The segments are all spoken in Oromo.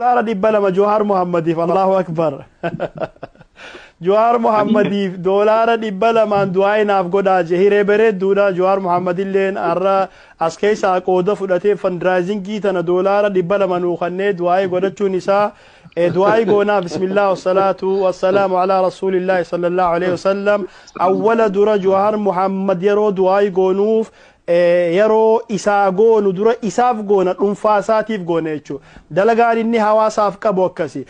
$200 Jawaar Muhammadiif. Allahu Akbar. Jawaar Muhammadiif $200 du'aa naaf godhaa je. Hiree bareedduudha. Jawaar Muhammadilleen har'a as keessaa qooda fudhatee fundraisingii tana $200 nuu kennee du'aa godhachuun isaa, du'aa goonaa. Bismillah, wassalaatu wassalaamu alaa rasuulillahi sallallahu alaihi wasallam. Awwala dura Jawaar Muhammad yeroo du'aa goonuuf, yeroo isaa goonu dura isaaf goona, dhuunfaa isaatiif goona jechuudha. Dalagaan inni hawaasaaf qabu akkasi.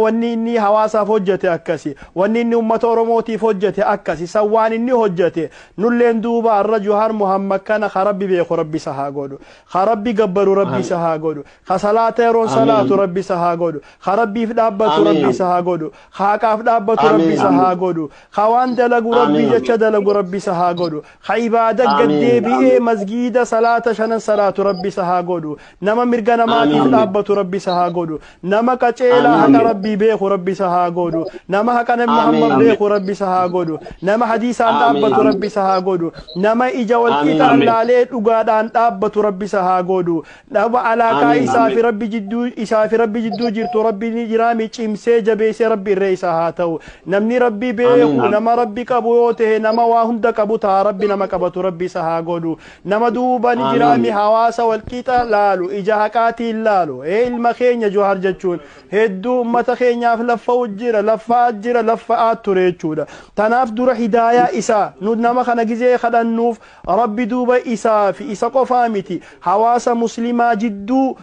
Wanni inni hawaasaaf hojjete akkasi. Wanni inni uummata Oromootiif hojjete akkasi. San waan inni hojjete nulleen duuba har'a Jawaar Muhammad kana ka Rabbi beeku Rabbi isa haa godhu. Ka Rabbi gabbaru Rabbi isa haa godhu. Ka salaata yeroon salaatu Rabbi isa haa godhu. Ka Rabbiif dhaabbatu Rabbi isa haa godhu. Ka haqaaf dhaabbatu Rabbi isa haa godhu. Ka waan dalagu Rabbi jecha dalagu Rabbi isa haa godhu. Ka ibaada gaddeebi'ee masgiida salaata shanan salaatu Rabbi isa haa godhu. Nama mirga namaatiif dhaabbatu Rabbi isa haa godhu. Nama qaceelaa haqa Rabbii beeku Rabbi isa haa godhu. Nama haqa Nabi Muhammad beeku Rabbi isa haa godhu. Nama hadiisaan dhaabbatu Rabbi isa haa godhu. Nama ija walqixaan laalee dhugaadhaan dhaabbatu Rabbi isa haa godhu. Nama alaaqaa isaa fi Rabbi jidduu, isaa fi Rabbi jidduu jirtu Rabbi ni jiraami cimsee jabeessee Rabbi irree isaa haa ta'u. Namni Rabbi beeku nama Rabbi qabu yoo ta'e nama waa hunda qabu ta'a. Rabbi nama qabatu Rabbi isa haa godhu. Nama duuba ni jiraami hawaasa walqixa laalu, ija haqaatiin laalu. Ilma keenya Jawaar jechuun hedduu ummata keenyaaf laffa'u jira, laffa'aa jira, laffa'aa ture jechuudha. Tanaaf dura hidaayaa isaa nu nama kana gizee kadhannuuf Rabbi duuba isaa fi isa qofaa miti, hawaasa muslimaa jidduu,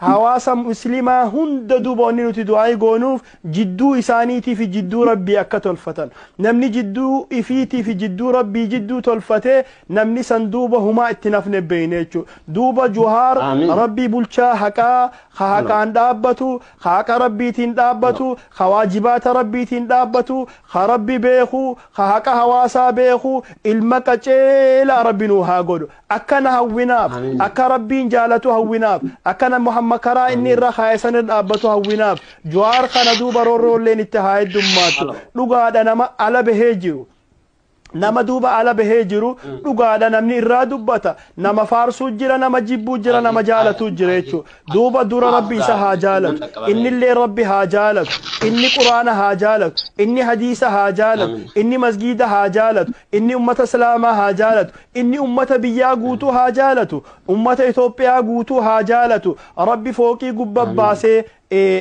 hawaasa muslimaa hunda duuba wanni nuti du'aa goonuuf jidduu isaaniitii fi jidduu Rabbii akka tolfatan. Namni jidduu ifiitii fi jidduu Rabbii jidduu tolfatee namni san duuba humaa itti nafne beeyne jechuudha. Duuba Jawaar Rabbii bulchaa haqaa, ka haqaan dhaabbatu, ka haqa Rabbiitiin dhaabbatu, ka waajibaata Rabbiitiin dhaabbatu, ka Rabbi beeku, ka haqa hawaasaa beeku, ilma qaceelaa Rabbi nuu haa godhu. Akkana hawwinaaf, akka Rabbiin jaalatu hawwinaaf, akkana Muhammad karaa inni irra kaa'e san irra dhaabbatu hawwinaaf. Jawaar kana duuba roorroolleen itti haa heddummaattu. Dhugaadha, nama ala bahee jiru. Nama duuba ala bahee jiru dhugaadha, namni irraa dubbata. Nama faarsuu jira, nama jibbuu jira, nama jaalatuu jira jechuudha. Duuba dura Rabbi isa haa jaalatu. Innillee Rabbi haa jaalatu. Inni Quraana haa jaalatu. Inni hadiisa haa jaalatu. Inni masgiida haa jaalatu. Inni ummata Islaamaa haa jaalatu. Inni ummata biyyaa guutuu haa jaalatu. Ummata Itoophiyaa guutuu haa jaalatu. Rabbi fooqii gubbaa baasee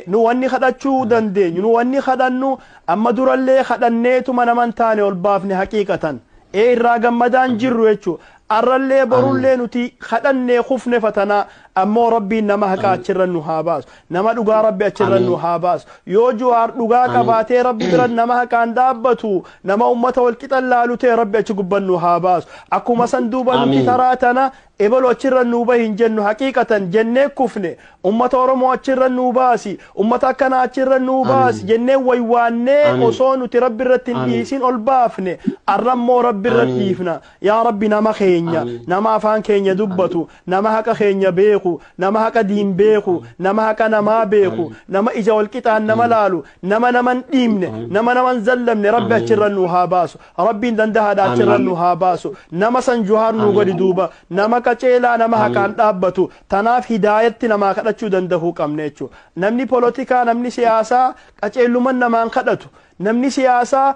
nu wanni kadhachuu dandeenyu, nu wanni kadhannu amma durallee kadhanneetuma naman taane ol baafne haqiiqatan irraa gammadaan jirru jechuudha. Arrallee borullee nuti kadhannee kufne fatanaa, ammoo Rabbiin nama haqa achirra nu haa baasu. Nama dhugaa Rabbi achirra nu haa baasu. Yoo Jawaar dhugaa qabaatee Rabbi bira nama haqaan dhaabbatu, nama ummata walqixan laalu ta'e, Rabbi achi gubban nu haa baasu. Akkuma san duuba nuti taraa tana ebelu achirra nuu bahi hin jennu. Haqiiqatan jennee kufne. Ummata Oromoo achirra nuu baasi, ummata akkanaa achirra nuu baasi jennee waywaannee osoo nuti Rabbi irratti hin dhiisin ol baafne. Arrammoo Rabbi irratti dhiifna. Yaa Rabbi, nama keenya, nama afaan keenya dubbatu, nama haqa keenya beeku, nama haqa diin beeku, nama haqa namaa beeku, nama ija walqixaan nama laalu, nama naman dhiibne, nama naman zallamne Rabbi achirra nuu haa baasu. Rabbiin dandahaadha, achirra nuu haa baasu. Nama san Jawaar nuu godhi. Duuba nama qaceelaa, nama haqaan dhaabbatu. Tanaaf hidaayatti namaa kadhachuu dandahuu qabne jechuudha. Namni polotikaa, namni siyaasaa qaceelluman namaan kadhatu. Namni siyaasaa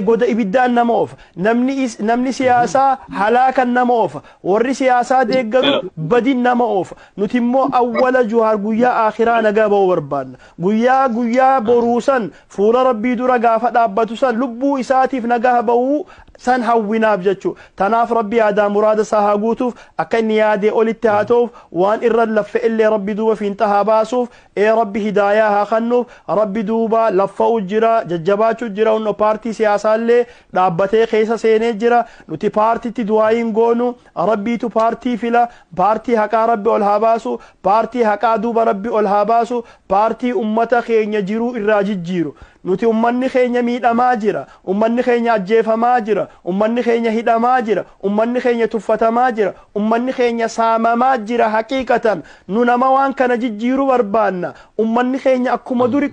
goda ibiddaan nama oofa. Namni siyaasaa halaakan nama oofa. Warri siyaasaa deeggaru badin nama oofa. Nuti immoo awwala Jawaar guyyaa akhiraa nagaa ba'uu barbaanna. Guyyaa boruu san fuula Rabbii dura gaafa dhaabbatu san lubbuu isaatiif nagaa ba'uu san hawwinaaf jechuudha. Tanaaf Rabbi yaadaa muraada isaa haa guutuuf, akka inni yaadee olitti haa ta'uuf, waan irra laffe illee Rabbi duuba fiinxa haa baasuuf, Rabbi hidaayaa haa kennuuf. Rabbi duuba laffa'u jira, jajjabaachuu jira. Hunno paartii siyaasaallee dhaabbatee keessa seenee jira. Nuti paartitti du'aayin goonu, Rabbiitu paartii fila. Paartii haqaa Rabbi ol haa baasu. Paartii haqaa duuba Rabbi ol haa baasu. Paartii ummata keenya jiruu irraa jijjiiru. Nuti ummanni keenya miidhamaa jira, ummanni keenya ajjeefamaa jira, ummanni keenya hidhamaa jira, ummanni keenya tuffatamaa jira, ummanni keenya saamamaa jira. Haqiiqatan nu nama waan kana jijjiiruu barbaanna. Ummanni keenya akkuma duri